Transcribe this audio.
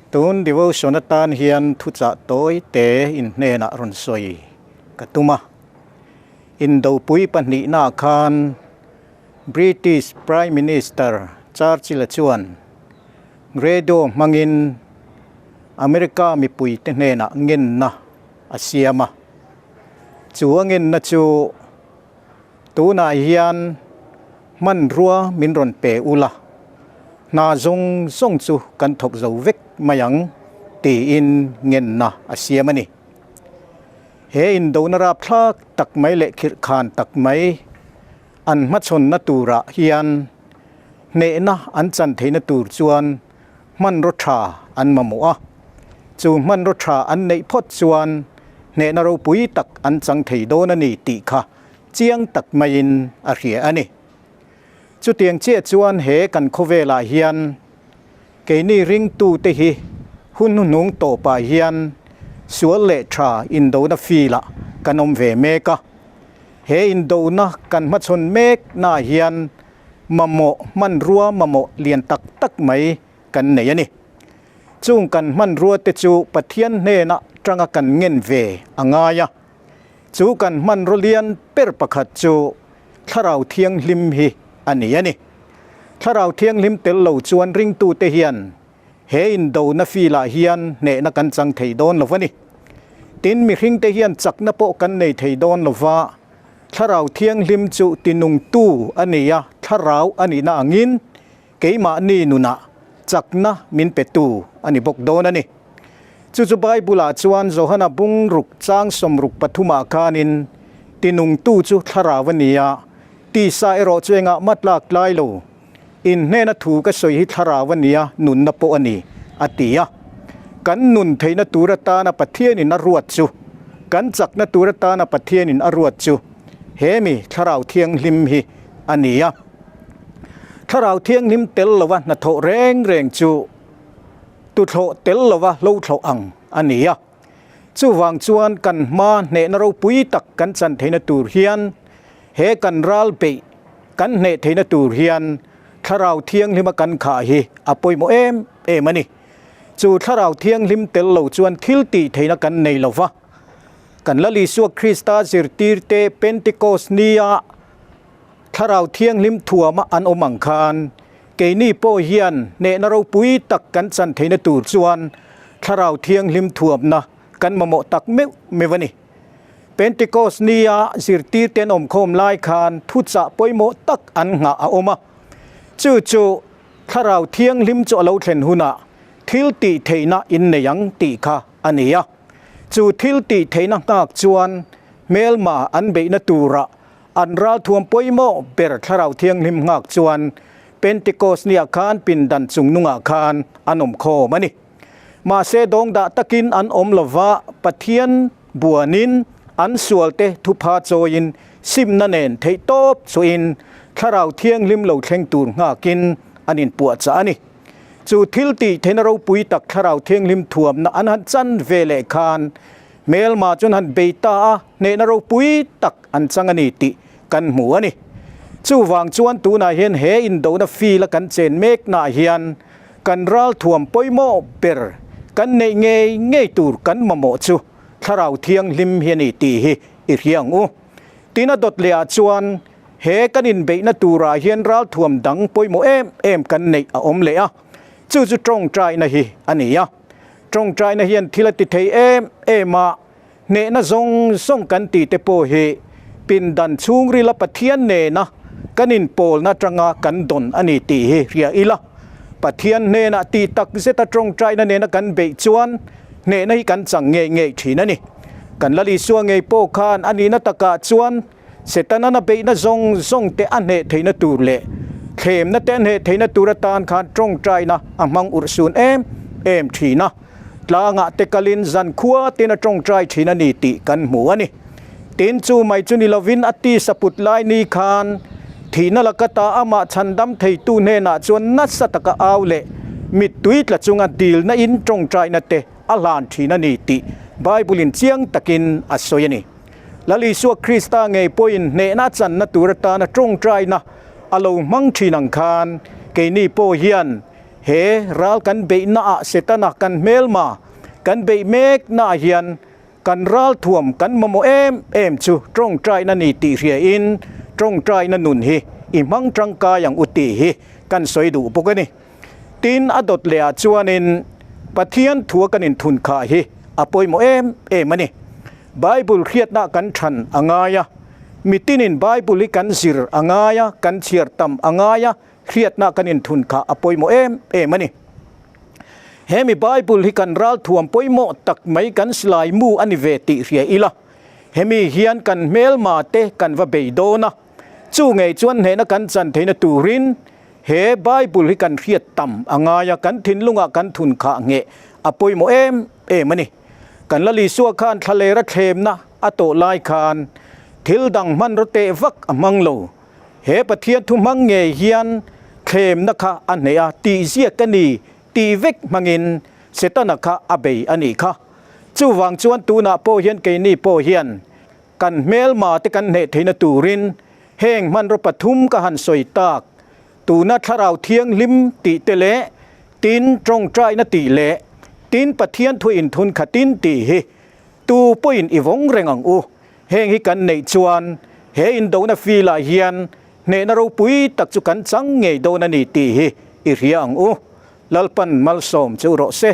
Tun devotion atan hian thuchah tawi te in hnenah rawn sawi ka tum a. Indopui pahnihnaah khan British Prime Minister Churchill-a chuan radio hmangin America mipuite hnenah ngenna a siam a. Chu a ngenna chu Tunah hian hmanrua min rawn pe ula, hna zawng zawng chu kan thawk zo vek mai ang tiin ngenna a siam a ni. He indona rapthlak tak mai leh khirhkhan tak mai an hmachhawnna turah hian hnehna an chan theihna tur chuan hmanraw tha an mamawh a, chu hmanraw tha an neih phawt chuan hnehna ropui tak an chang thei dawn a ni tih kha chiang tak maiin a hria a ni. Chutiang chiah chuan he kan khawvelah hian keini ringtute hi hun hnuhnung tawpah hian sual leh tha indona filah kan awm ve mek a, he indona kan hmachhawn mek naah hian mamawh hmanrua mamawh lian tak tak mai kan nei a ni. Chung kan hmanrua te chu Pathian hnena tanga kan ngen ve a ngai a. Chu kan hmanraw lian ber pakhat chu Thlarau Thianghlim hi a ni a ni. Thlarau Thianghlim tel lo chuan ringtute hian he indona filah hian hnehna kan chang thei dawn lo va ni. Tin, mihringte hian chakna pawh kan nei thei dawn lo va, Thlarau Thianghlim chu tinungtu a ni a, Thlarau a nihna angin keimahni nunah chakna min petu a ni bawk dawn a ni. Chu chu Bible-ah chuan Johana bungruk chang sawmruk pathumah khanin tinungtu chu Thlarau a ni a, tisa erawh chu engah mah tlak tlai lo, in hnena thu ka sawi hi Thlarau a ni a, nunna pawh a ni, a ti a. Kan nun theihna tur atana Pathianin a ruat chu, kan chakna tur atana Pathianin a ruat chu he mi Thlarau Thianghlim hi a ni a. Thlarau Thianghlim tel lova hnathawh reng reng chu tuthlawh tel lova hlothlawh ang a ni a. Chuvang chuan kan hma hnehna ropui tak kan chan theihna tur hian he kan ral beih kan hneh theihna tur hian Thlarau Thianghlima kan khah hi a pawimawh em em a ni. Chu Thlarau Thianghlim tel lo chuan thil tih theihna kan nei lo va. Kan Lal Isua Krista zirtirte Pentecost nia Thlarau Thianghlim thuama an awm ang khan keini pawh hian hnehna ropui tak kan chan theihna tur chuan Thlarau Thianghlim thuamna kan mamawh tak meuh meuh a ni. Pentecost nia zirtirte an awmkhawm lai khan thuchah pawimawh tak an nghah a awm a. Chu chu Thlarau Thianghlim chu a lo thlen hunah thil tih theihna in nei ang tih kha a ni a. Chu thil tih theihna nghak chuan hmelma an beihna turah an ralthuam pawimawh ber Thlarau Thianghlim nghak chuan Pentecost nia khan pindan chungnungah khan an awmkhawm a ni. Mahse dawngdah takin an awm lova, Pathian buanin an sualte thupha chawiin simna nen theih tawp chuin Thlarau Thianghlim lo thleng tur nghakin an inpuahchah a ni. Chu thil tih theihna ropui tak Thlarau Thianghlim thuamna an han chan ve leh khan hmelma chuan han bei ta a, hnehna ropui tak an chang a ni tih kan hmu a ni. Chuvang chuan tunah hian he indona field a kan chen meknaah hian Kan ralthuam pawimawh ber kan neih ngei ngei tur kan mamawh chu Thlarau Thianghlim hi a ni tih hi i hria ang u. Tin a dawt leh ah chuan he kan inbeihna turah hian ralthuam dang pawimawh em em kan neih a awm leh a, chu chu tawngtaina hi a ni a. Tawngtaina hian thil a ti thei em em a, hnehna zawng zawng kan tih te pawh hi pindan chhungrila Pathian nena kan inpawlna atanga kan dawn a ni tih hi hria ila. Pathian hnenah tih tak zeta tawngtaina nena kan beih chuan hnehna hi kan chang ngei ngei thin a ni. Kan Lal Isua ngei pawh khan a nihna takah chuan Setana na beihna zawng zawng te a hneh theihna tur leh thlemna te a hneh theihna tur atan khan tawngtaina a hmang urhsun em em thin a. Tlangah te kalin zan khua tin a tawngtai thin a ni tih kan hmu a ni. Tin chu mai chu ni lovin a tisa put lai ni khan thihna laka ta amah chhandam theitu hnenah chuan nasa taka au leh mittui tla chunga dilna in tawngtaina te a hlan thin a ni tih Bible in chiang takin a sawi a ni. Lal Isua Krista ngei pawhin hnehna a channa tur atana tawngtaina a lo hmang thin ang khan keini pawh hian. He ral kan beihnaah Setana kan hmelma kan beih meknaah hian kan ral thuam kan mamawh em em chu tawngtaina ni tih hriain tawngtaina nun hi i hmang tangkai ang u tih hi kan sawi duh bawk a ni. Tin, a dawt lehah chuanin Pathian thua kan inthun khah hi a pawimawh em em a ni. Bible hriatna kan than a ngai a, mitinin Bible hi kan zir a ngai a, kan chhiar tam a ngai a, hriatna kan inthun khah a pawimawh em em a ni. He mi Bible hi kan ralthuam pawimawh tak mai kan silai mu a ni ve tih hria ila, hemi hian kan hmelma te kan va bei dawn a, chu ngei chuan hnehna kan chan theihna turin he Bible hi kan hriat tam a ngai a, kan thinlungah kan thun khah ngheh a pawimawh em em a ni. Kan la Lisua khan thlalera thlemna a tawh lai khan thil dang hmanraw teh vak a hmang lo. He Pathian thu hmang ngei hian thlemna kha a hneh a, tih ziak a ni tih vek hmangin Setana kha a bei a nih kha. Chuvang chuan tunah pawh hian keini pawh hian kan hmelma te kan hneh theihna turin heng hmanraw pathum ka han sawi tak, tuna Thlarau Thianghlim tih te leh tin tawngtaina tih leh tin Pathian thu inthun khatin tih hi tu pawhin i vawng reng ang u. Heng hi kan neih chuan he indona filah hian hnehna ropui tak chu kan chang ngei dawn a ni tih hi i hria ang u. Lalpan malsawm chu rawh se.